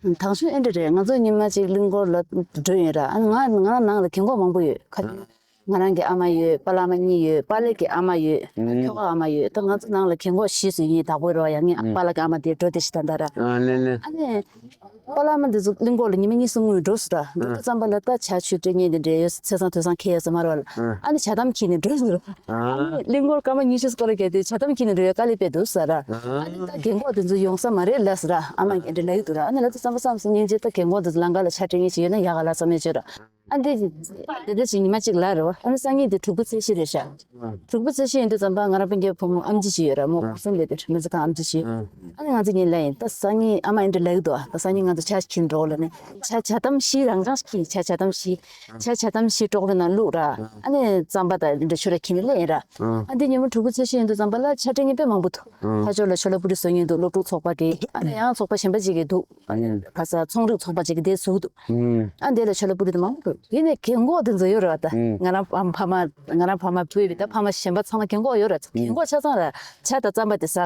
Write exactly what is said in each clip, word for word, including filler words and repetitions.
དང་ཤོས་ཨེ་འདྲ་རེད། ང་ཚོ་ཉི་མ་གཅིག་གླིང་སྐོར་ལ་འགྲོ་ཡོད་ར། ཨ་ང་ང་རང་ནང་ལ་རྒན་གོག་མང་པོ་ཡོད་ཁ། ང་རང་གི་ཨ་མ་ཡོད། པཱ་ལགས་ཨ་མ་གཉིས་ཡོད། པཱ་ལགས་ཀྱི་ཨ་མ་ཡོད། ཨ་ཁྱོ་ག་ཨ་མ་ཡོད། ད་ང་ཚོ་ནང་ལ་རྒན་གོག་བཞི་ཙམ་ཡིན། བདག་པོ་རོ་ཡ་ངའི་པཱ་ལགས་ཀྱི་ཨ་མ་དེ་འགྲོ་དེ་ཞིག་ད་ད་ར། ཨ་ལེ་ལེ། ཨ་ནི་པཱ་ལགས་ཨ་མ་དེ་ཚོ་གླིང་སྐོར་ལ་ཉི་མ་གཉིས་གསུམ་སྔོན་འགྲོ་སོང་ར། འགྲོ་དུས་ཙམ་པ་ལ་ད་ཇ་ཆུ་སྤྲད་མཁན་དེ་འདྲས་ཡོད། ཚེས་བཟང་དུས་བཟང་ཁེལ་ཡོད་ས་མ་རེད་བ་ལ། ཨ་ནི་ཇ་དམ་འཁྱེར་ནས་འགྲོ་སོང་ར། ཨ་ནི་གླིང་སྐོར་སྐར་མ་ཉི་ཤུ་སྐོར་ར་བརྒྱབ་དུས་ཇ་དམ་འཁྱེར་ནས་འགྲོ་ཡ་དཀའ་ལས་དཔེ་འདུག་ཟེར་ར། ཨ་ནི་ད་རྒན་གོག་དེ་ཚོ་ཡོང་ས་མ་རེད་ལབ་ཟེར་ར། ཨ་མ་གིས་འདྲ་ལབ་ཀྱི་འདུག་ར། ཨ་ནི་ལབ་དུས་ཙམ་པ་བསམ་སོང་སྙིང་རྗེ། ད་རྒན་གོག་དེ་ཚོ་ལམ་ཁ་ལ་ཇ་སྤྲད་མཁན་ཞིག་ཡོད་ན་ཡག་ག་ལ་བསམ་ཡོད་ཅོག་ར། ཨ་འདི་དེ་འདྲ་ཞིག་ཉི་མ་གཅིག་ལ་རེད་བ། ཨ་ནི་སང་ཉིན་དེ་དྲུག་པ་ཚེས་བཞི་རེད་ཤག་དྲུག་པ་ཚེས་བཞི་ཡིན་དུས་ཙམ་པ་ང་རང་སྤུན་ཀྱག་བུ་མོ་ཨམ་ཆི་ཞིག་ཡོད་ར། མོ་གོང་སེང་ལས་དེ་མི་ཚེ་ཁང་ཨམ་ཆི་ཞིག་ཨ་ནི་ང་ཚོ་གཉིས་ལ་ཡིན། ད་སང་ཉིན་ཨ་མ་ཨེ་འདྲ་ལབ་ཀྱི་འདུག་ད་སང་ཉིན་ང་ཚོ་ཇ་འཁྱེར་འགྲོ་ལབ་ནས། ཇ་ཇ་དམ་བཞི་རང་རྐྱང་ཞིག་འཁྱེར། ཇ་ཇ་དམ་བཞི་ཀྲོག་ལ་ནང་བླུགས་ར། ཨ་ནི་རྩམ་པ་དང་འདི་འདྲ་ཆུ་ར་འཁྱེར་ནས་སླེབས་ཡིན་ར། ཨ་འདི་ཉིན་མོ་དྲུག་པ་ཚེས་བཞི་ཡིན་དུས་ཙམ་པ་ལ་ཇ་སྤྲད་མཁན་དཔེ་མང་པོ་འདུག་ཨ་ཕར་ཕྱོགས་ལ་ཤོ་ལོ་པུ་རི་བཟོ་མཁན་འདུག་སློབ་ཕྲུག་ཚོགས་པ་གི། ཨ་ནི་ཡང་ཚོགས་པ་གཞན་པ་ཅིག་གི་འདུག་ཨ་ནི་ཁ་ས་ཚོང་རིགས་ཚོགས་པ་ཅིག་གི་དེ་ཟུག་འདུག་ཨ་འདི་ལ་ཤོ་ལོ་པུ་རི་དེ་མང་པོ་འདུག་ཡིན་ནའི་རྒན་གོག་དེ་ཚོ་ཡོད་རེད་བ། ད་ང་རང་ཕ་ཕ་མ་ང་རང་ཕ་མ་བུ་ཡོད་པའི་ད་ཕ་མ་གཞན་པ་ཚང་མ་རྒན་གོག་ཡོད་རེད། རྒན་གོག་ཆ་ཚང་ར་ཇ་དང་རྩམ་པ་དེ་ཟ།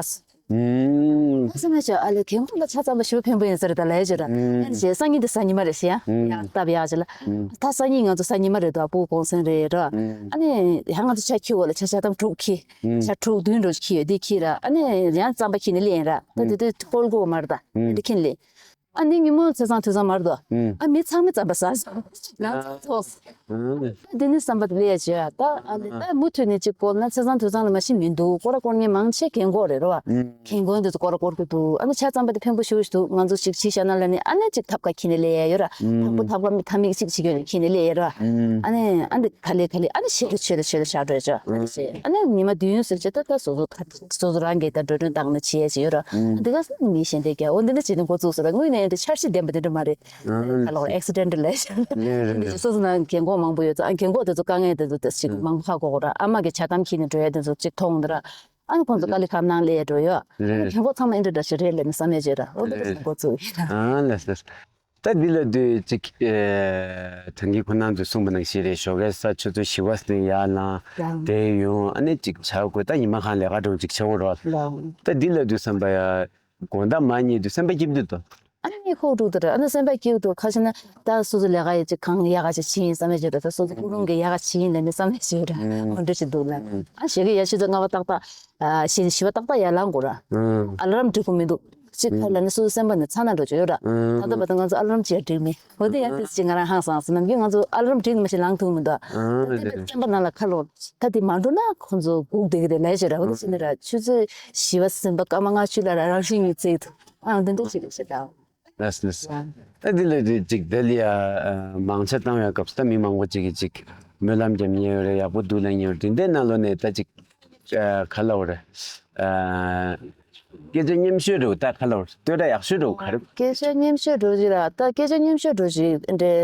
ཨུམ། ཨ་སེམས་ནས་ཨ་ལས་རྒན་གོག་ལ་ཆ་ཚང་པ་ཞུ་ཕན་པོ་ཡིན་ས་རེད་ད་ལས་བྱོས་ར། ཨ་ནི་བྱས་སང་ཉིན་དེ་གཟའ་ཉི་མ་རེད་ཤག་ཡ་སྟབས་ཡག་ཅིག་ལ། ད་སང་ཉིན་ང་ཚོ་གཟའ་ཉི་མ་རེད་དོ། ཨ་ཕྲུ་གུ་གུང་སེང་རེད་ར། ཨ་ནི་ཡང་ང་ཚོ་ཇ་འཁྱེར་འོག་ལ་ཇ་ཇ་དམ་དྲུག་འཁྱེར། ཇ་དྲུག་བདུན་འགྲོ་འཁྱེར་ཡོད་དེ་འཁྱེར་ར། ཨ་ནི་ཡང་རྩམ་པ་འཁྱེར་ནས་སླེབས་ཡིན་ར། ད་དེ་དུས་ཀོལ་ཀོ་མ་རེད་ད། ཨ་འདི་འཁྱེར་སླེབས། ཨ་ནི་ཉིན་མོ་ཚེས་བཟང་དུས་བཟང་མ་རེད་དོ། ཨ་མི་ཚང་མས་རྩམ་པ་ཟ་སོང་། ང་ཚོ་ཚོགས། ཨ་དེ་ནི་བསམ་པ་དེ་ལས་ཡ་བྱོས་ཡ། ད་ཨ་ནི་ད་མུ་མཐུད་ནས་གཅིག་བསྐོར་ན་ཚེས་བཟང་དུས་བཟང་ལ་མ་ཤི་མི་འདུག་སྐོར་ར་སྐོར་མཁན་མང་ཆེ་རྒན་གོག་རེད་རོ། རྒན་རྒོན་དེ་ཚོ་སྐོར་ར་སྐོར་གི་འདུག་ཨ་ནི་ཇ་རྩམ་པ་དེ་ཕན་པོ་ཞེ་པོ་ཞིག་འདུག་ང་ཚོ་ཅིག་བྱས་བཞག་ན་ལ་ནི་ཨ་ནི་ཅིག་ཐབ་ཁ་འཁྱེར་ནས་སླེབས་ཡ་ཡོད་ར། དང་པོ་ཐབ་ཁ་མི་ཐ་མིག་ཅིག་ཅིག་ཡོད་ནས་འཁྱེར་ནས་སླེབས་ཡ་ར། ཨ་ནི་ཨ་འདི་ག་ལེ་ག་ལེ་ཨ་ནི་ཤེད་ལ་ཆོད་ལ་ཆོད་ལ་བཞག་འགྲོ་ཡ་ཅོ། ཨ་ནི་ཉི་མ་བདུན་ཟེར་བྱས་ད་ད་སོ་སོ་ཁ་སོ་སོ་རང་གིས་ད་འགྲོ་གྲོན་བཏང་ནས་བྱས་ཡ་ཅིག་ཡོད་ར། འདི་ག་སེ་མི་གཞན་དེ་རྒྱ་འོ་འདི་འདྲ་བྱས་ནས་འགོ་བཙུགས་སོང་ར། དངོས་གནས་འདི་འཆར་གཞི་ལྡན་པ་དེ་འདྲ་མ་རེད། ཨ་ལོ་ཨེག་སི་ཌེན་ཊལ་ལས། ལས་རེད་འདི་རེད། སོ་སོ་ནང་རྒན་གོག་མང་པོ་ཡོད་ཙང་ཨ་རྒན་གོག་དེ་ཚོ་དཀའ་ངལ་དེ་ཚོ་དེ་ཅིག་མང་པོ་ཧ་གོ་གོ་ར། ཨ་མ་གི་ཇ་དམ་འཁྱེར་ནས་འགྲོ་ཡ་དེ་ཚོ་ཅིག་མཐོང་འདི་ར། ཨ་ནི་ཁོང་ཚོ་དཀའ་ལས་ཁག་གནང་སླེབས་ཡ་འགྲོ་ཡོད། ཨ་ནི་རྒན་གོག་ཚང་མ་ཨེ་འདྲ་འདྲ་ཞིག་རེད་ལབ་ནས་བསམ་ཡ་ཅིག་ར། འོ་འདི་འདྲ་ཞིག་འགོ་བཙུགས་ཡིན་ར། ཨ་ལས་ལས། ད་འདི་ལ་དུས་ཅིག་ཨེ་ད་གིན་ཁོ་རང་ཚོས་གསུངས་པ་ནང་བཞིན་རེད། ཞོགས་ཀས་ས་ཆུ་ཚོད་བཞི་པ་ཙམ་ཡར་ལངས་ལགས། དེ་ཡོང་ཨ་ནི་ཅིག་ཇ་དགོས། ད་ཉི་མ་གང་ལས་ཀ་འགྲོ་ཅིག་བྱེད་དགོས་རོགས། ལགས། ད་འདི་ལ་དུས་བསམ་པ་ཡ་དགོང་དག་མ་ཉལ་དུས་སེམས་པ་སྐྱིད་པོ་འདུག་ད། ཨ་ནི་ཧུག་དཀྲུག་འདུག་ར། ཨ་ནི་སེམས་པ་སྐྱིད་པོ་འདུག་ཁ་ཤས་ན་ད་སོ་སོ་ལས་ཀ་ཡ་ཅིག་གང་ཡག་ག་ཅིག་བྱེད་ཡིན་བསམ་ཡ་ཅིག་ར། ད་སོ་སོ་ཀུན་སློང་གི་ཡག་ག་བྱེད་ཡིན་ལབ་ནས་བསམ་ཡ་ཅིག་ར། འོ་འདྲ་ཞིག་འདུག་ལ། ཨ་ཞེ་གི་ཡ་ཆུ་ཚོད་ལྔ་པ་ཏག་ཏག་ཨ་བཞི་བཞི་པ་ཏག་ཏག་ཡར་ལངས་དགོས་ར། ཨ་ལ་རམ་སྒྲིག་དགོས་མི་འདུག་གཅིག་ཁ་ལ་ནི་སོ་སོ་སེམས་པ་ནི་ཚ་ན་འགྲོ་ཆོག་ཡོད་ར། ད་ལྟ་བར་དུ་ང་ཚོ་ཨ་ལ་རམ་གཅིག་ཡང་སྒྲིག་མེད། འོ་དེ་ཡང་དེ་ཅིག་ང་རང་ཧང་སངས་སོང་། ནམ་རྒྱུན་ང་ཚོ་ཨ་ལ་རམ་སྒྲིག་ནས་མ་ཤེས་ལངས་ཐུབ་མི་འདུག་ད་དེ་སེམས་པ་ནང་ལ་ཁ་ལོ། ད་དེ་མ་འགྲོ་ན་ཁོང་ཚོ་སྒུག་བསྡད་ཀྱི་རེད་ལས་ཞེས་ར། འོ་དེ་ཕྱིན་ནི་ར་ཆུ་ཚོད་བཞི་པ་ཟིན་པ་སྐར་མ་ལྔ་བཅུ་ལ་ར་རང་བཞིན་གྱིས་བརྩེགས་འདུག་ཨ་འདི་འདྲ་ཅིག་རེད་ཤག་ད། ལགས་སོ་ལགས་སོ། ད་འདི་ལ་དེ་ཅིག་ལྡི་ལི་ཡ་མང་ཆ་བཏང་བའི་སྐབས་སུ་ད་མི་མང་པོ་ཅིག་གིས་ཅིག་སྨོན་ལམ་རྒྱབ་མཁན་ཡོད་རེད། ཡག་པོ་འདུག་ལབ་མཁན་ཡོད་རེད། དེ་འདྲའི་ནང་ལོགས་ནས་ད་ཅིག་ཨ་ག་ལབ་དགོས་རེད། ཨ་སྐད་ཆ་སྙན་ཤོས་འདྲ་བོ་ད་ག་ལབ་དགོས་རེད། བསྟོད་སྒྲ་ཡག་ཤོས་འདྲ་བོ་ག་རེ། སྐད་ཆ་སྙན་ཤོས་འདྲ་བོ་ཅིག་ལ་ད་སྐད་ཆ་སྙན་ཤོས་འདྲ་བོ་ཅིག་འདྲའི་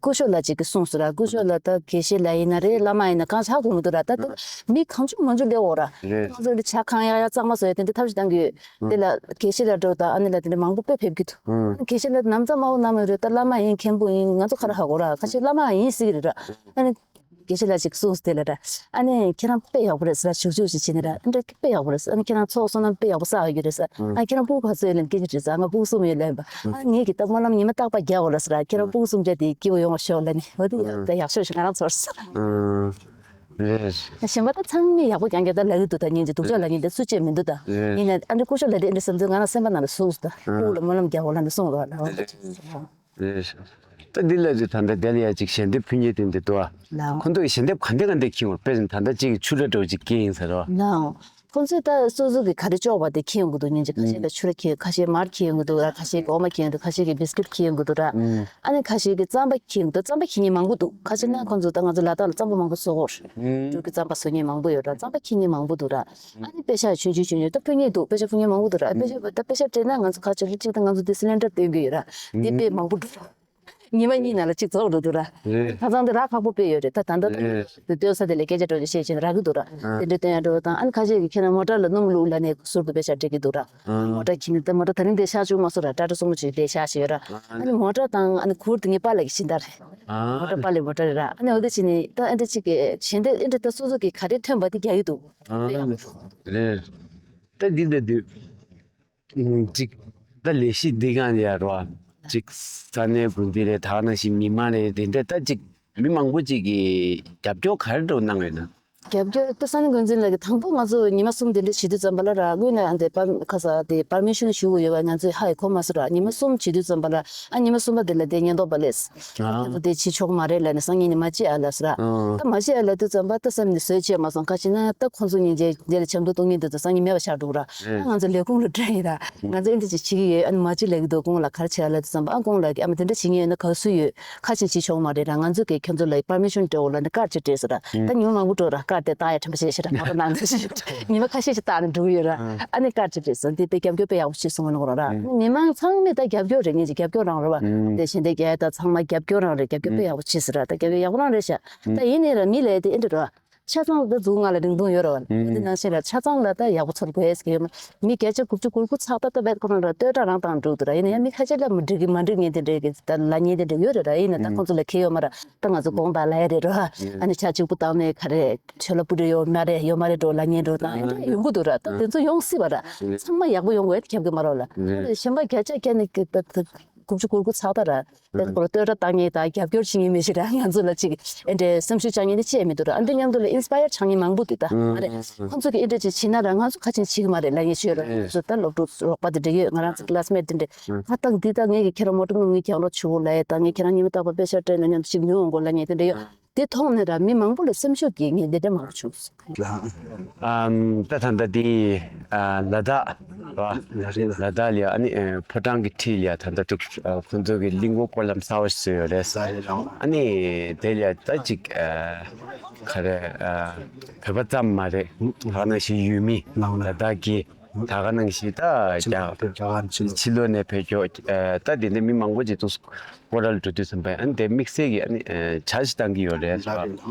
སྐུ་ཞབས་ལགས་ཅིག་གིས་གསུངས་སོང་ར། སྐུ་ཞབས་ལགས་ད་དགེ་བཤེས་ལགས་ཡིན་ན་རེད། བླ་མ་ཡིན་ན་གང་ཆགས་དགོས་མི་འདུག་ར། ད་དེ་མི་གང་བྱུང་མང་བྱུང་སླེབས་འོང་ར། རེད། ཁོང་ཚོ་འདི་ཇ་གང་ཡག་ཡག་གཙང་མ་བཟོ་ཡ་དེ་འདྲ་ཐབས་ཤེས་བཏང་གི་ཡོད། དེ་ལ་དགེ་བཤེས་ལགས་འདྲ་བོ་དང་ཨ་ནེ་ལགས་དེ་འདྲ་མང་པོ་དཔེ་ཕེབས་ཀྱི་འདུག་དགེ་བཤེས་ལགས་ནམ་ཚ་དམའ་བོ་གནང་མི་རེད། ད་བླ་མ་ཡིན་མཁན་པོ་ཡིན། ང་ཚོ་ཁ་ར་ཧ་གོ་ར། ཁ་ཤས་བླ་མ་ཡིན་ཟེར་གི་རེད་ར། ཨ་ནི་དགེ་བཤེས་ལགས་ཅིག་གསུངས་སོང་དེ་ལ་ར། ཨ་ནི་ཁྱེད་རང་དཔེ་ཡག་པོ་རེད་ཟེར་ར། བྱུག་བྱུག་ཞིག་བྱས་ནས་ར། ཨ་འདྲ་དཔེ་ཡག་པོ་རེད་ཟེར། ཨ་ནི་ཁྱེད་རང་ཚོགས་བསོད་ནམས་དཔེ་ཡག་པོ་བསགས་ཡོད་རེད་ཟེར། ཨ་ཁྱེད་རང་སྤུ་གུ་ག་ཚོད་ཡོད་ལབ་ནས་སྐད་ཆ་དྲིས་ཟེར། ང་སྤུ་གུ་གསུམ་ཡོད་ལབ་པ། ཨ་ངེད་ཀྱིས་ད་སྨོན་ལམ་ཉི་མ་རྟག་པར་རྒྱག་དགོས་ལ་ཟེར་ར། ཁྱེད་རང་སྤུ་གུ་གསུམ་ཆ་དེ་སྐྱིད་པོ་ཡོང་བ་ཤོག་ལབ་ནས། འོ་དེ་ཡག་ད་ཡག་ཤོས་ཤིག་ང་རང་ཚོར་ཟེར། རེད། གཞན་པ་ད་ཚང་མས་ཡག་པོ་རྐྱང་རྐྱང་ད་ལབ་ཀྱི་འདུག་ད་ཉིན་གཅིག་སྡུག་ཅག་ལབ་མཁན་དེ་སུ་གཅིག་མི་འདུག་ད། རེད། ཡིན་ནའི་ཨ་འདྲ་སྐུ་ཞབས་ལགས་དེ་ཨེ་འདྲ་བསམ་ཚུལ་ང་རང་སེམས་པ་ནང་ལ་ཟུག་སོང་ད། ཨ། སྤུ་གུ་ལ་སྨོན་ལམ་རྒྱག་དགོས་ལབ་ནས་གསུངས་རོགས་ལ། རེད། རེད། ད་འདི་ལ་ཅིག་ད་ལྟ་དེ་ལ་ཡ་ཅིག་ཞལ་འདེབས་ཕུལ་མཁན་དེ་འདི་འདུག་ཨ། ལགས། ཁོང་ཚོས་ཞལ་འདེབས་ག་འདྲ་ག་འདྲ་འཁྱེར་ཡོང་། དཔེར་ན་ད་ལྟ་ཅིག་ཆུ་ར་འདྲ་བོ་ཅིག་སྐྱེལ་ཡིན་ཟེར་རོ། ལགས། ཁོང་ཚོས་ད་སོ་སོ་གི་ག་རེ་ལྕོགས་པ་དེ་འཁྱེར་ཡོང་གི་འདུག་ཉིན་གཅིག་ཁ་ཤས་ལ་ཆུ་ར་འཁྱེར། ཁ་ཤས་མར་འཁྱེར་ཡོང་གི་འདུག་ར། ཁ་ཤས་འོ་མ་འཁྱེར་ཡོང་གི་འདུག་ཁ་ཤས་ཀྱིས་བིས་ཀིཊ་འཁྱེར་ཡོང་གི་འདུག་ར། ཨ་ནི་ཁ་ཤས་ཀྱིས་རྩམ་པ་འཁྱེར་ཡོང་གི་འདུག་རྩམ་པ་འཁྱེར་མཁན་མང་པོ་འདུག་ཁ་ཤས་ན་ཁོང་ཚོ་ད་ང་ཚོ་ལ་དྭགས་ལ་རྩམ་པ་མང་པོ་བཟོ་གི་ཡོད་རེད། འབྲུག་གི་རྩམ་པ་བཟོ་མཁན་མང་པོ་ཡོད་ར། རྩམ་པ་འཁྱེར་མཁན་མང་པོ་འདུག་ར། ཨ་ནི་པེ་ཤ་ཆུང་ཆུང་ཆུང་ཆུང་ད་ཕུལ་མཁན་འདུག་པེ་ཤ་ཕུལ་མཁན་མང་པོ་འདུག་ར། པེ་ཤ་ད་པེ་ཤ་སྤྲད་ན་ང་ཚོ་ཁ་ཆེ་རུ་གཅིག་ད་ང་ཚོ་འདི་སི་ལིན་ཌར་སྟོན་གྱི་ཡོད་ར། འདི་དཔེ་མང་པོ་འདུག་ར། ཉི་མ་གཉིས་ནང་ལ་གཅིག་རྫོགས་འགྲོ་འདུག་ར། རེད། ཁ་སང་དེ་རག་ཁག་པོ་དཔེ་ཡོད་རེད། ད་ད་ལྟ་རེད། དེ་སྟོན་ས་དེ་ལ་སྐད་ཆ་འགྲོ་རྒྱུ་བཤད་བྱས་ནས་རག་གི་འདུག་ར། ཨ། དེ་འདྲ་སྟོན་ཡ་འགྲོ་བ་དང་། ཨ་ནི་ཁ་ཤས་ཀྱིས་ཁྱེད་རང་མོ་ཊ་ལ་སྣུམ་བླུགས་ལབ་ནས་ཟུར་དུ་དཔེ་ཤག་སྤྲད་ཀྱི་འདུག་ར། ཨ། མོ་ཊ་ཁྱེར་ནས་ད་མོ་ཊ་ད་རིང་དེ་ཤག་བཅུག་མ་སོང་ར། ཊ་ཊ་སུ་མོ་ཅིག་དེ་ཤག་བཞག་ཡོད་ར། ཨ། ཨ་ནི་མོ་ཊ་དང་ཨ་ནི་གུར་དེ་ངའི་པཱ་ལགས་ཀྱི་ཕྱིན་ད་རེད། ཨ། མོ་ཊ་པཱ་ལགས་མོ་ཊ་རེད་ར། ཨ་ནི་འོ་དེ་བྱས་ནས་ད་ཨ་འདྲ་ཅིག་གི་གཞན་དེ་ཨ་འདྲ་ད་སོ་སོ་གི་ག་རེ་ཐོན་པ་དེ་རྒྱག་གི་འདུག་ཨ། རེད། ད་འདི་འདྲ་འདུག་ཅིག་ད་ལས་གཞི་འདི་གང་ཡ་རོ། ཅིག་ས་གནས་འགོ་འཛིན་རེད། ད་ག་ནང་བཞིན་མི་མང་རེད། དེ་འདྲ་ད་ཅིག་མི་མང་པོ་ཅིག་གིས་རྒྱབ་སྐྱོར་ག་རེ་འདྲ་གནང་ཡོད་ན། རྒྱབ་སྐྱོར་ད་ས་གནས་འགོ་འཛིན་ལགས་ཀྱིས་དང་པོ་ང་ཚོ་ཉི་མ་གསུམ་དེ་འདྲ་བྱེད་དུས་ཙམ་པ་ལ་ར། དངོས་གནས་ཨ་འདི་པར་ཁ་ས་དེ་པར་མི་ཤོན་ཞུ་དགོས་ཡོད་པ་ང་ཚོས་ཧ་ཡང་གོ་མ་སོང་ར། ཉི་མ་གསུམ་བྱེད་དུས་ཙམ་པ་ལ་ཨ་ཉི་མ་གསུམ་པ་དེ་ལ་དེ་ཉེན་རྟོག་པ་ལས། ཨ། ཁོ་ཚོ་དེ་བྱེད་ཆོག་མ་རེད་ལབ་ནས་སང་ཉིན་ནས་མ་བྱེད་ཨ་ལབ་སོང་ར། ཨ། ད་མ་བྱེད་ཨ་ལབ་དུས་ཙམ་པ་ད་སེམས་ནས་བཟོད་བྱས་མ་སོང་། ག་ཅི་ན་ད་ཁོ་ཚོ་སྙིང་རྗེ་དེ་ལ་ཆབ་མདོ་གཏོང་མཁན་དེ་ཚོ་སང་ཉིན་མེད་པ་ཆགས་འགྲོ་གི་ར། ཨ། ད་ང་ཚོ་ལས་ཁུངས་ལ་སྤྲད་ཡིན་ར། ང་ཚོ་ཨེ་འདྲ་ཅིག་བྱེད་ཀྱི་ཡོད། ཨ་ནི་མ་བྱེད་ལབ་ཀྱི་འདུག་ཁོང་ལ་ག་རེ་བྱེད་ཨ་ལབ་དུས་ཙམ་པ་ཨ་ཁོང་ལ་ཨ་མ་དེ་འདྲ་བྱེད་མཁན་ཡོད་ན་ག་སུ་ཡོད། ཁ་ཆེ་བྱེད་ཆོག་མ་རེད་ར། ང་ཚོ་གིས་ཁྱོད་ཚོ་ལ་པར་མི་ཤོན་སྤྲད་འོ་ལབ་ནས་ཀར་ཅིག་སྤྲད་ཟེར་ར། ད་ཉུང་མང་པོ་འགྲོ་ར། ཀར་དེ་བཏགས་ཡ་ཁྲམ་པ་བྱེད་ཤེས་ར། མ་རོ་ནང་དུ་ཉི་མ་ཁ་ཤས་ཤིག་བཏགས་ནས་འགྲོ་གི་ཡོད་ར། ཨ་ནི་ཀར་ཅིག་སྤྲད་ཟེར། འདི་དཔེ་རྒྱབ་སྐྱོར་དཔེ་ཡག་པོ་བྱེད་སོང་ངོ་ར། མི་མང་ཚང་མས་ད་རྒྱབ་སྐྱོར་རེད། ངེད་ཀྱི་རྒྱབ་སྐྱོར་རང་རེད་བ། དེ་བཞིན་དེ་རྒྱ་ད་ཚང་མ་རྒྱབ་སྐྱོར་རང་རེད། རྒྱབ་སྐྱོར་དཔེ་ཡག་པོ་བྱེད་ཟེར་ར། ད་རྒྱབ་སྐྱོར་ཡག་པོ་རང་རེད་ཤག་ད་ཡིན་ནའི་ར་མི་ལས་དེ་ཨེ་འདྲ་ར། ཆ་ཚང་ད་འཛུགས་ང་ལ་རིང་ཐུང་ཡོད་ར་བ། དེ་ནང་བཞིན་ལ་ཆ་ཚང་ལ་ད་ཡག་པོ་ཚོར་དགོས་ཟེར་གྱི་ཡོད་མ། མི་བརྒྱ་ཆ་དགུ་བཅུ་གོ་དགུ་ཚགས་ད་ད་བད་ཁོ་རང་ར་ལྟོས་དྲག་རང་བཏང་འགྲོ་འདུག་ར། ཡིན་ན་ཡང་མི་ཁ་ཤས་ལ་མི་འགྲིག་གི་མ་འགྲིག་ངེས་དེ་འདྲས་ཀྱི་ད་ལ་ཉེས་དེ་འདྲས་ཡོད་རེད་ར། ཡིན་ན་ད་ཁོང་ཚོ་ལ་ཁེ་ཡོད་མ་ར། ད་ང་ཚོ་དགོངས་དག་ལ་ཡ་རེད་ར། ཨ་ནི་ཆ་གཅིག་པུ་བཏང་ནས་ག་རེ་ཆོས་ལ་སྤུ་འདྲ་ཡོད་མ་རེད། ཡོད་མ་རེད་འགྲོ་ལ་ཉེས་འགྲོ་དང་ཨེ་འདྲས་ཡོང་གི་འདུག་ར། ད་དེ་ཚོ་ཡོང་སྲིད་པ་ར། ཚང་མ་ཡག་པོ་ཡོང་དགོས་ཁྱབ་གི་མ་རོགས་ལ། གཞན་པ་བརྒྱ་ཆ་བརྒྱ་ནས་དགུ་བཅུ་གོ་དགུ་ཚགས་ད་ར། དེ་སྐོར་བསྟོད་ར་བཏང་ངེས་དང་རྒྱབ་སྐྱོར་བྱེད་ངེས་མི་ཞིག་ར། ང་ཚོ་ལ་ཅིག་ཨེ་འདྲའི་སེམས་ཤུགས་བཅང་ངེས་དེ་ཅི་ཡང་མི་འདུག་ར། ཨ་འདི་མཉམ་དུ་ལ་ཨིན་སི་པ་ཡར་ཆགས་ངེས་མང་པོ་འདུག་ད་ཨ་རེ། ཁོང་ཚོ་གི་ཨེ་འདྲ་ཅིག་བྱེད་ན་ར་ང་ཚོ་ཁ་ཆེན་བྱེད་གི་མ་རེད་ལབ་ངེས་ཤོད་ར། ང་ཚོ་ད་སློབ་ཕྲུག་རོགས་པ་དེ་འདྲ་ཡོད། ང་རང་ཚོ་ཀི་ལ་སི་མེ་ཊི་དེ་འདྲ་ཁ་བཏང་འདི་ད་ངེད་ཀྱི་ཁྱེད་རང་མོ་ཊ་ངུ་ངུའི་གྱང་རོགས་ཆུ་བོ་ལ་ཡ་ད་ངེད་ཁྱེད་རང་ཉི་མ་རྟག་པར་པེ་ཤ་སྤྲད་ན་མཉམ་དུ་ཅིག་ཉོ་འོང་དགོས་ལབ་ངེས་དེ་འདྲ་ཡོད། དེ་མཐོང་ནས་ར་མི་མང་པོ་ལ་སེམས་ཤུགས་སྐྱེ་ངེས་དེ་འདྲ་མང་པོ་བྱུང་སོང་། ཨམ། ད་ད་ལྟ་དེ་ཨ་ལ་དྭགས་ར། ལ་དྭགས་ལ་ཡ་ཨ་ནི་ཨ་ཕོ་བྲང་གི་འཁྲིས་ལ་ཡ་ད་ལྟ་ཐུག་ཨ་ཁོང་ཚོ་གི་གླིང་སྐོར་སྐོར་ལམ་གསར་པ་ཞིག་བཟོས་ཡོད་རེད། ཨ་ནི་དེ་ལ་ཡ་ད་ཅིག་ཨ་ག་རེ་ཨ་བོད་པ་ཙམ་མ་རེད། ད་ག་ནང་བཞིན་ཡུལ་མི་ལ་དྭགས་ཀྱི་ད་ག་ནང་བཞིན་ད་རྒྱ་ཕྱི་ལོགས་ནས་ཕེབས་མཁན་ཕྱི་ལོགས་ནས་ཕེབས་མཁན་ད་དེ་འདྲ་མི་མང་པོ་ཅིག་འདུག་སྐོར་ར་ལ་འགྲོ་དུས་ཙམ་པ་ཨ་ནི་དེ་དམིགས་བསལ་གྱི་ཨ་ནི་ཇ་ཞིག་བཏང་གི་ཡོད་རེད།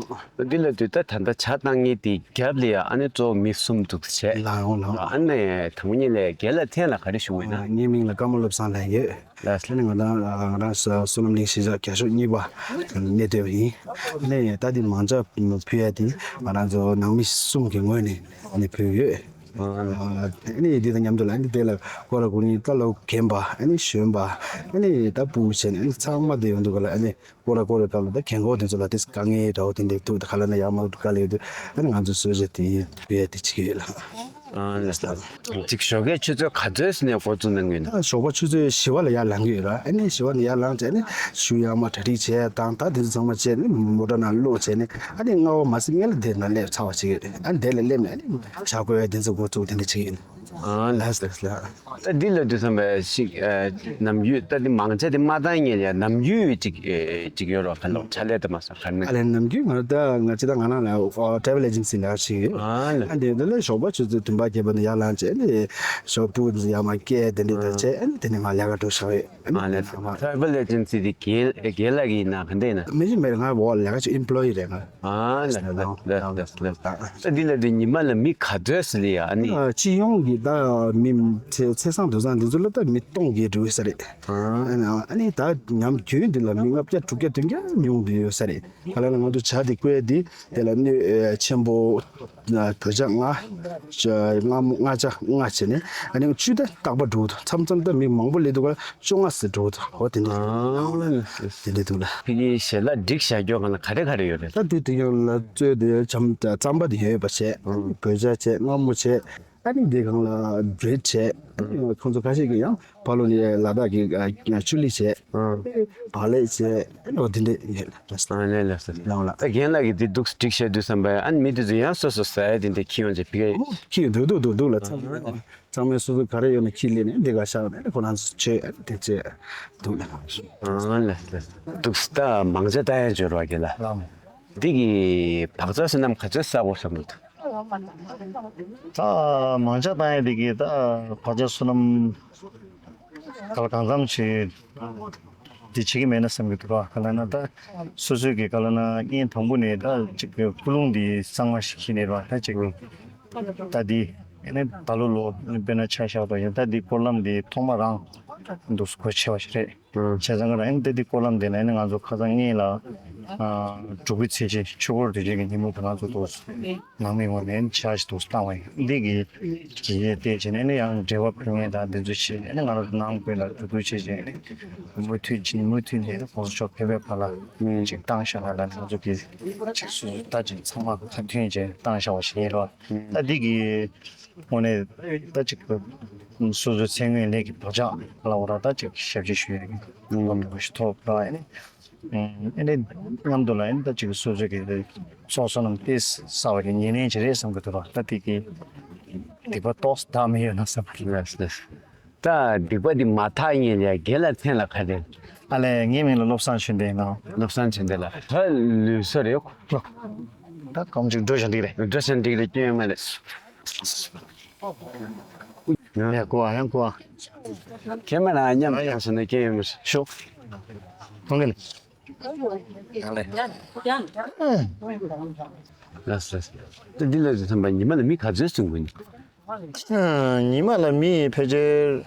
འདི་ལ་དུས་ད་ད་ལྟ་ཇ་བཏང་མཁན་དེ་རྒྱབ་ལ་ཡ་ཨ་ནི་གཙོ་བོ་མི་གསུམ་འདུག་བྱས། ལའོ་ལའོ། ཨ་ནི་དང་པོ་ཉིད་ལ་རྒན་ལགས་མཚན་ལ་ག་རེ་ཞུ་དགོས་ན། ངའི་མིང་ལ་ཀརྨ་བློ་བཟང་ལབ་ཡོད། ལགས་སོ། ཨ་ནི་ང་རང་ང་རང་བསོད་ནམས་གླིང་གཞིས་ཆགས་རྒྱ་ཤོག་གཉིས་པ་གནས་སྡོད་པ་ཡིན། ཨ་ནི་ད་འདི་མང་ཇ་ཕུལ་ཡ་དེ་ང་རང་ཚོ་ནང་མི་གསུམ་གྱི་ངོས་ནས་ཨ་ནི་ཕུལ་ཡོད། ཨ་ནི་འདི་དང་མཉམ་དུ་ལ་ཨ་ནི་དེ་ལ་སྐོར་ར་སྐོར་གཉིས་ད་ལོ་རྒན་པ་ཨ་ནི་གཞོན་པ་ཨ་ནི་ད་སྤུ་གུ་བྱས་ནས་ཨ་ནི་ཚང་མ་དེ་ཡོང་འདུག་ག་ལ། ཨ་ནི་སྐོར་ར་སྐོར་ར་སྐབས་ལ་ད་རྒན་གོག་དེ་ཚོ་ལ་དེ་དཀའ་ངལ་འདྲ་བོ་དེ་འདྲ་འདུག་ད་ག་ལ་ན་ཡག་མ་འདུག་ག་ལ་ཡོད་དུས་ཨ་ནི་ང་ཚོ་བཟོས་བྱས་དེ་ཕུལ་ཡ་དེ་བྱེད་ཀྱི་ཡོད་ལ། ཨ་ལགས་སོ། ཅིག་ཞོགས་ཀའི་ཆུ་ཚོད་ག་ཚོད་ནས་འགོ་བཙུགས་གནང་གི་ཡོད་ན། ད་ཞོགས་པ་ཆུ་ཚོད་བཞི་པ་ལ་ཡར་ལངས་ཀྱི་ཡོད་ར། ཨ་ནི་བཞི་པ་ནས་ཡར་ལངས་བྱས་ནས་ཆུ་ཡར་མར་གྲ་སྒྲིག་བྱས་དང་ད་དེ་ཚོ་ཚང་མ་བྱས་ནས་མོ་ཊ་ནང་བླུགས་བྱས་ནས་ཨ་ནི་སྔ་པོ་མ་ཟིན་སྔོན་ལ་དེ་ནང་སླེབས་ཚར་བ་ཞིག་ཡོད་རེད། ཨ་ནི་དེ་ལ་སླེབས་ནས་ཨ་ནི་ཇ་བསྐོལ་ཡ་དེ་ཚོ་འགོ་བཙུགས་དེ་འདྲ་བྱེད་ཀྱི་ཡོད། ཨ་ལགས་སོ་ལགས་སོ། ད་འདི་ལ་དུས་ཙམ་པ་ཞིག་ཨ་ནམ་རྒྱུན་ད་འདི་མང་ཆ་དེ་མ་བཏང་ངེས་ལ་ནམ་རྒྱུན་ཅིག་ཨེ་ཅིག་ཡོད་རོགས་ག་ལ་ཕྱག་ལས་དུ་མ་སོང་ག་ནས། ཨ་ལས་ནམ་རྒྱུན་ང་ད་ང་ཅི་ད་ང་རང་ལ་travel agency་ལ་ཞིག་ཡོད། ཨ་ལས། ཨ་འདི་འདི་ལ་ཞོགས་པ་ཆུ་ཚོད་བདུན་པ་བརྒྱད་པ་ནས་ཡར་ལངས་བྱས་ནས་ཞོགས་པ་ཡར་མར་སྐྱེལ་དེ་འདྲ་ད་བྱས་ཨ་ནི་དེ་ནས་ང་ལས་ཀ་འགྲོ་ཤག་ཡོད། ཨ་ལས། travel agency་དེ་རྒན་རྒན་ལགས་ཀྱི་ཡིན་ན་ག་འདྲ་ཡིན་ན། མི་ཞིག་མེད་རེད། ང་འོག་ལས་ཀ་ཅིག་employee་རེད་ང་། ཨ་ལ་ལ་ལ་ལ་ལ། ད་འདི་ལ་འདི་ཉི་མ་ལ་མི་ག་ཚོད་ཟིན་ལ་ཡ་ཨ་ནི། ཨ་སྤྱི་ཡོངས་ཀྱི་ད་མི་ཚེ་ཚེས་བཟང་དུས་བཟང་འདི་ཚོ་ལ་ད་མི་སྟོང་བརྒལ་འགྲོ་གི་ས་རེད། ཨ། ཨ་ནི་ཨ་ནི་ད་ཉམས་རྒྱུན་འདི་ལ་མི་ལྔ་བརྒྱ་དྲུག་བརྒྱ་བདུན་བརྒྱ་ཉུང་བསྡད་ཡོད་ས་རེད། ག་ལ་ན་ང་ཚོ་ཇ་འདི་བསྐོལ་འདི་དེ་ལ་སྣོད་ཆེན་པོ་བོད་ཇ་ལྔ་ཇ་མངར་མོ་མངར་ཇ་ལྔ་བྱས་ནས་ཨ་ནི་བཅུ་ད་རྟག་པར་འགྲོ་འདུག་མཚམས་མཚམས་ད་མི་མང་པོ་སླེབས་འདུག་ག་བཅོ་ལྔ་ཟེར་འགྲོ་འོ་དེ་འདྲ། ཨ། དེ་འདྲ་འདུག་ལ། ཕ་གིའི་ཞལ་ལག་སྒྲིག་བཞག་རྒྱུ་གང་ལ་ག་རེ་ག་རེ་ཡོད་རེད། ད་དེ་དེ་ཡོད་ལ་གཙོས་དེ་ཆམ་རྩམ་པ་དེ་ཡོད་པ་བྱས། ཨང་། བོད་ཇ་བྱས་མངར་མོ་བྱས། ཨ་ནི་དེ་གང་ལ་བྷི་རེད་བྱས། ཁོང་ཚོ་ཁ་ཤས་ཀྱིས་ཡང་ཕ་ལོ་ནས་ལ་དྭགས་ཀྱི་ཆུ་ལི་བྱས། ཨང་། བག་ལེབ་བྱས། ཨོ་དེ་འདྲ་ཡོད་ལ། ཨ་ནི་ལགས་སོ། ལའོ་ལ། ད་རྒན་ལགས་ཀྱིས་དེ་འདུག་སྒྲིག་བཞག་དུས་ཙམ་པ་ཨ་ནི་མི་དེ་ཚོ་ཡང་སོ་སོ་ཟ་ཡ་དེ་འདྲ་ཁྱི་ཡོང་ཅིག་ཕ་གི། ཁྱི་འདུག་འདུག་འདུག་འདུག་ལ་ཚང་མ། ཚང་མས་སོ་སོ་ག་རེ་ཡོད་ན་ཁྱི་ལེན་ནས་འདི་ག་བཞག་ནས་ཁོ་རང་ཚོ་མཆོད་དེ་བྱས་འདུག་ལ། ཨང་ལ་ལ། འདུག་ད་མང་ཇ་བཏང་ཡ་འབྱོར་བ་གི་ལ། ལགས་མོ། འདི་གི་བག་ཆགས་བསོད་ནམས་ག་ཚོད་བསགས་དགོས་བསམ་འདུག་ད་མང་ཇ་བཏང་ཡ་འདི་གི་ད་བག་ཆགས་བསོད་ནམས་ག་ལ་གང་འཚམ་ཞིག་འདི་བྱེད་ཀྱི་མེད་ན་བསམ་གྱི་འདུག་ག་ལ་ན་ད་སོ་སོའི་གི་ག་ལ་ན་ངས་དང་པོ་ནས་ད་ཅིག་ཀུན་སློང་འདི་གཙང་མ་ཞིག་ཤེས་ནས་ར་ད་ཅིག་ད་འདི། ཨ་ནི་ད་ལོ་ལོ་ཨ་ནི་དཔེར་ན་ཆ་བཞག་པ་ཡིན་ད་འདི་སྐོར་ལམ་འདི་ཐོག་མ་རང་འདུག་སེ་གོ་ཆེ་བ་ཞིག་རེད། ཨང་། བྱས་ཙང་ཀ་ར་ཨ་ནི་ད་འདི་སྐོར་ལམ་འདི་ལ་ཨ་ནི་ང་ཚོ་ཁ་སང་སྔོན་ལ་ ཨ་དྲུག་པའི་ཚེས་གཅིག་ཆོས་འཁོར་དུས་ཆེན་གྱི་ཉིན་མོ་དེ་ང་ཚོ་འདུག་ནང་མི་ངོས་ནས་ཕྱག་ཞིག་འདུག་བཏང་བ་ཡིན། འདི་གི་གི་ཡས་བལྟས་བྱས་ནས་ནི་ཡང་འབྲེལ་བ་ཕུལ་མཁན་དང་འདི་ཚོ་བྱས་ནས་ནི་ང་རང་ནང་དཔོན་ལ་གྲོས་བསྡུར་བྱས་བྱས་ནས་མུ་མཐུད་ཅིག་མུ་མཐུད་ནས་༸གོང་ས་མཆོག་ཕེབས་པའི་བར་ལ་ཅིག་བཏང་བཞག་ལ་ལ་ང་ཚོ་གི་ཅིག་སུ་ད་ཅིག་ཚང་མ་ཁ་མཐུན་བྱས་བཏང་བཞག་པ་ཞིག་ཡིན་རོགས། ད་འདི་གི་དངོས་གནས་ད་ཅིག་སོ་སོའི་ཚེ་སྔོན་ལས་ཀྱི་བག་ཆགས་ལ་འོ་ར་ད་ཅིག་ཞབས་ཕྱི་ཞུ་ཡ་གི་ལམ་འགྲོ་ཞིག་ཐོབ་ར་ཡ་ནི། ཨེ་ནི་མཉམ་དུ་ལ་ཨེ་ནི་ད་ཅིག་སོ་སོ་གི་ཚོགས་གཙོ་རྣམས་ཏེ་གསར་བ་གི་ཉེ་ལན་ཅིག་རེད་བསམ་གི་འདུག་ར། ད་དེ་གི་སྡིག་པ་ཏོག་ཙམ་མི་ཡོད་ན་བསམ་གི། ལགས་ལགས། ད་སྡིག་པ་འདི་མ་དག་ཉེ་ལ་དགེ་ལ་མཚན་ལ་ག་རེ། ཨ་ལས་ངའི་མིང་ལ་བློ་བཟང་ཆོས་ལྡན་ཡིན་ནོ། བློ་བཟང་ཆོས་ལྡན་ལགས། ད་ལུས་སྲོག་རེད། ད་གང་ཅིག་འགྲོ་བཞིན་འདུག་རེད། འགྲོ་བཞིན་འདུག་རེད། སྐྱོན་ཡོད་མ་རེད། ཡང་གོ་བ་ཡང་གོ་བ། ཁྱེད་མ་ན་མཉམ་དུ་ཡོང་སོང་ན་སྐྱོན་ཡོད་མ་རེད། ཤོག་ཁོང་གིས་ཡང་ལས། ལགས་སོ། ད་འདི་ལ་དུས་ཐམ་པ་ཉི་མ་ལ་མི་ག་ཚོད་སོང་གི་ཡིན། ཉི་མ་ལ་མི་ཕལ་ཆེར་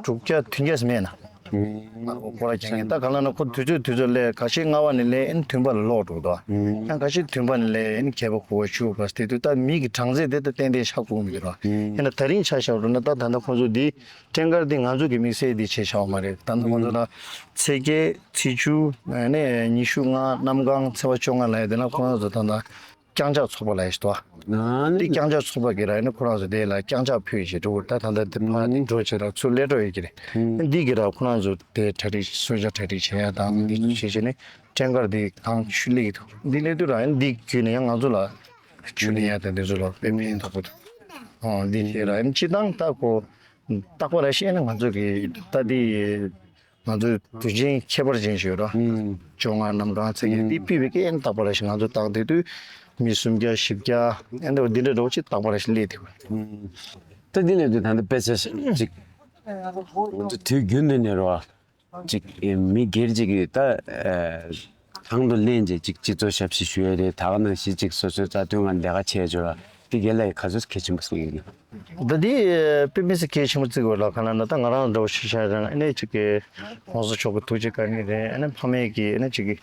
དྲུག་བརྒྱ་བདུན་བརྒྱ་ཙམ་མེད་ན། ཁོ་ར་ཀྱང་ཡིན། ད་ག་ལ་ན་ཁོ་དུས་ཚོད་དུས་ཚོད་ལས་ཁ་ཤས་སྔ་བ་ནས་ལས་ཨེ་ནི་ཐུན་པ་ལ་ལོག་འགྲོ་གི་འདུག་ཡང་ཁ་ཤས་ཐུན་པ་ནས་ལས་ཨེ་ནི་ཁྱད་པར་གོ་བ་ཞུ་བ་དེ་དུས་ད་མི་གི་གྲངས་ཚད་དེ་ད་ཏན་ཏན་ཤ་གོ་མི་འདུག་ར། ཡིན་ན་ད་རིང་ཆ་བཞག་འགྲོ་ན་ད་ད་ལྟ་ཁོ་ཚོ་འདི་ཊེང་ཀར་འདི་ང་ཚོ་གི་དམིགས་བསལ་འདི་བྱས་བཞག་པ་མ་རེད། ད་ལྟ་ཁོ་ཚོ་ད་ཚེས་བརྒྱད་ཚེས་བཅུ་ཨ་ནི་ཉི་ཤུ་ལྔ་གནམ་གང་ཚེས་པ་བཅོ་ལྔ་ལ་ཡ་དེ་ན་ཁོ་རང་ཚོ་ད་ལྟ་རྐྱང་ཕྱག་ཚོགས་པ་ལ་ཡ་ཞིག་འདུག་ཨ། ཨ་ནི་འདི་རྐྱང་ཕྱག་ཚོགས་པ་གི་ར་ཡ་ནི་ཁོ་རང་ཚོ་དེ་ལ་རྐྱང་ཕྱག་ཕུལ་ཞིག་འགྲོ་གི་ད་ད་ལྟ་དེ་ཕ་དེ་འགྲོ་བྱེད་ར་ཚུར་སླེབས་འགྲོ་ཡོད་ཀྱི་རེད། འདི་གི་ར་ཁོ་རང་ཚོ་དེ་གྲ་སྒྲིག་གསོལ་ཇ་གྲ་སྒྲིག་བྱེད་ཡ་དང་འདི་ཚོ་བྱེད་བྱེད་ནི་ཊེང་ཀར་འདི་གང་ཤུལ་ལེགས་འདུག་འདི་སླེབས་དུས་ར་ཡ་ནི་འདི་བརྒྱུད་ནས་ཡང་ང་ཚོ་ལ་ཤུལ་ལེགས་ཡ་དང་འདི་ཚོ་ལ་དཔེ་མིན་ཐོག་པོ་འདུག་འདི་བྱེད་ར་ཡ་ནི་སྤྱི་བཏང་ལྟ་གོ་རྟག་པར་ཤེས་ན་ང་ཚོ་གི་ད་འདི། ང་ཚོའི་དུས་ཆེན་ཁྱད་པར་ཅན་ཞིག་ཡོད་ར། བཅོ་ལྔ་གནམ་གང་ཚེས་བརྒྱད་འདི་ཕུད་པའི་སྐད་ཡིན་རྟག་པར་ཞིག་ང་ཚོ་བཏང་དེ་དུས་མི་སུམ་བརྒྱ་བཞི་བརྒྱ་ཨེ་འདྲ་བ་འདི་འདྲ་འགྲོ་ཅིག་རྟག་པར་ཞིག་སླེབས་དེ། ད་འདི་ལས་དུས་ད་ལྟ་དཔེ་ཆ་ཅིག་ང་ཚོ་དུས་རྒྱུན་དུ་ནས་ར་ཅིག་མི་སྒེར་ཅིག་གིས་ད་དང་དུ་ལེན་བྱས་ཅིག་སྤྱི་ཚོགས་ཞབས་ཕྱི་ཞུ་ཡ་རེད། ད་ག་ནང་བཞིན་ཅིག་སོ་སོའི་རྩ་དོན་ངང་ལས་ཀ་བྱས་ཆོག་ར། དེ་རྒན་ལགས་ཀྱིས་ག་ཚོད་གལ་ཆེན་པོ་གསུངས་ཡོད་ན། ད་འདི་དཔེ་མི་སྲིད་གལ་ཆེན་པོ་བརྩི་དགོས་ལ་ག་ལ་ན་ད་ང་རང་འདྲ་བོ་ཞིག་བྱས་ཙང་ཨ་ནི་ཅིག་གི་༸གོང་ས་མཆོག་གི་ཐུགས་རྗེ་བཀའ་དྲིན་རེད། ཨ་ནི་ཕ་མེས་ཀྱི་ཨ་ནི་ཅིག་གི་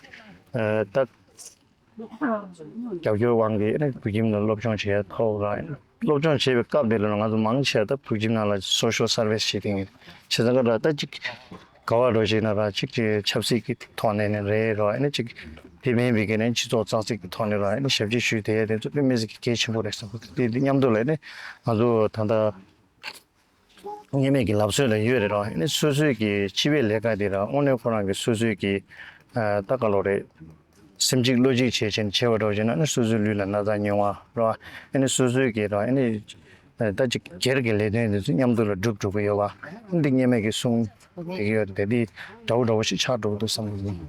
ད་རྒྱབ་སྐྱོར་དབང་གིས་ཨ་ནི་བོད་ཁྱིམ་ལ་སློབ་སྦྱོང་བྱེད་ཡ་ཐོབ་ར། སློབ་སྦྱོང་བྱེད་པའི་སྐབས་དེ་ལ་ང་ཚོ་མང་ཆེ་ད་བོད་ཁྱིམ་ནང་ལ་སོ་ཤལ་སར་བིས་བྱེད་དེ་ཡིན། བྱས་ཙང་ཀ་ར་ད་ཅིག་ག་བ་འགྲོ་ཞིག་ན་ར་གཅིག་གཅིག་ཆབ་སྲིད་ཀྱི་ཐོག་ནས་ནི་རེད་རོ། ཨ་ནི་གཅིག་དེ་མིན་པའི་གི་ནི་སྤྱི་ཚོགས་གཙང་སྲིད་ཀྱི་ཐོག་ནས་རོ། ཨ་ནི་ཞབས་ཕྱི་ཞུས་དེ་དེ་ཚོ་དཔེ་མི་སྲིད་ཀྱི་གལ་ཆེན་པོ་རེད་བསམ་གི་འདུག་དེ་དེ་མཉམ་དུ་ལ་ནི་ང་ཚོ་ད་ལྟ་ངེས་མེད་ཀྱི་ལབ་སྲོལ་ལ་ཡོད་རེད་རོ། ཨ་ནི་སོ་སོའི་གི་སྤྱི་པའི་ལས་ཀ་དེ་ར་དངོས་གནས་ཁོ་རང་གི་སོ་སོའི་གི་ད་ག་ལོ་རེད། སེམས་གཅིག་བློ་གཅིག་བྱས་བྱས་ནས་བྱེད་པ་འགྲོ་བྱས་ན་ཨ་ནི་སོ་སོའི་ལུས་ལ་ན་ཚ་ཉུང་བ་རོ། ཨ་ནི་སོ་སོའི་གི་རོ་ཨ་ནི། ད་ཅིག་སྒེར་གྱི་ལས་དོན་དེ་ཚོ་མཉམ་དུ་ལ་སྒྲུབ་འགྲོ་གི་ཡོད་པ། འདི་ངེས་མེད་ཀྱི་གསུང་བྱེད་ཀྱི་ཡོད་དེ་འདི་འདྲ་བོ་འདྲ་བོ་ཞིག་ཆགས་འགྲོ་གི་འདུག་བསམ་གྱི་ཡིན།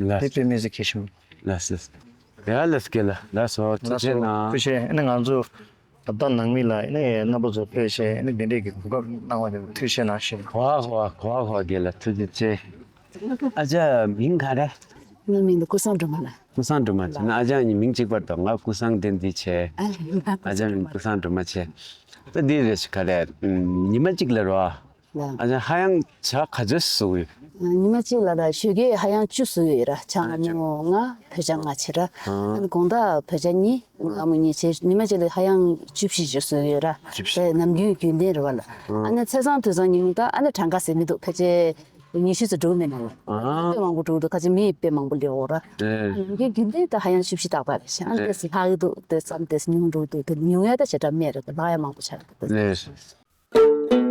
ལགས། དེ་དཔེ་མི་སྲིད་གལ་ཆེན་པོ། ལགས་སོ། ཡ་ལགས་སོ། ལགས་སོ། ཐུགས་རྗེ་གནང་། ཐུགས་རྗེ་ཆེ། ཨ་ནི་ང་ཚོ་ད་ལྟ་ནང་མི་ལ་ཨ་ནི་རྣམ་པ་ཚོ་ཕེབས་བྱས་ཨ་ནི་འདི་འདྲས་ཀྱི་གོ་སྐབས་གནང་བ་དེ་ཐུགས་རྗེ་གནང་ཞུ། གོ་བ་གོ་བ་གོ་བ་གོ་བ་རྒན་ལགས་ཐུགས་རྗེ་ཆེ། ཨ་ཅག་མིང་ག་རེ། ངའི་མིང་ལ་ཀུན་བཟང་སྒྲོལ་མ་ལགས། ཀུན་བཟང་སྒྲོལ་མ་བྱས་ན་ཨ་ཅག་གཉིས་མིང་གཅིག་པ་རེད་དོ། ང་ཀུན་བཟང་བསྟན་འཛིན་བྱས། ཨ་ལས། ཨ་ཅག་མིང་ཀུན་བཟང་སྒྲོལ་མ་བྱས། ད་འདི་རེད་ཤག་ག་རེ། ཉི་མ་གཅིག་ལ་རོ། ལགས། ཨ་ཅག་ཧ་ཡང་ཇ་ག་ཚོད་བཟོ་གི་ཡོད། ཉི་མ་གཅིག་ལ་ར་ཞོགས་ཀས་ཧ་ཡང་བཅུ་བཟོ་ཡོད་ར། ཇ་ལྔ་མོ་ལྔ་བོད་ཇ་ལྔ་བྱས་ར། ཨ་ནི་དགོང་དག་བོད་ཇ་གཉིས་ལྔ་མོ་གཉིས་བྱས། ཉི་མ་གཅིག་ལ་ཧ་ཡང་བཅུ་བཞི་ཅིག་བཟོ་ཡོད་ར། བཅུ་བཞི། དེ་ནམ་རྒྱུན་རྒྱུན་ལྡན་རེད་བ་ལགས། ཨ་ནི་ཚེས་བཟང་དུས་བཟང་ཉིན་མོ་ད་ཨ་ནི་གྲངས་ཀ་ཟེར་མི་འདུག་ཕལ་ཆེར་ཉི་ཤུ་ཙམ་འགྲོ་གི་མེད་ན་ལགས། ཨ། དཔེ་མང་པོ་འགྲོ་གི་འདུག་ཁ་ཆེ་མི་དཔེ་མང་པོ་སླེབས་ཡོད་ར། ཨ་ནི་ནམ་རྒྱུན་རྒྱུན་ལྡན་ད་ཧ་ཡང་བཅུ་བཞི་རྟག་པ་རེད་ཤག་ཨ་ནི་ཨེ། ཏོག་ཙམ་ལྷག་གི་འདུག་དེ་ཙམ་དེ་ཉུང་འགྲོ་གི་འདུག་དེ་ཉུང་ཡ་ད་ཞེ་དྲག་མེད་རེད། དེ་ལྷག་ཡ་མང་པོ་ཆགས་རེད་དེ། ཨེ།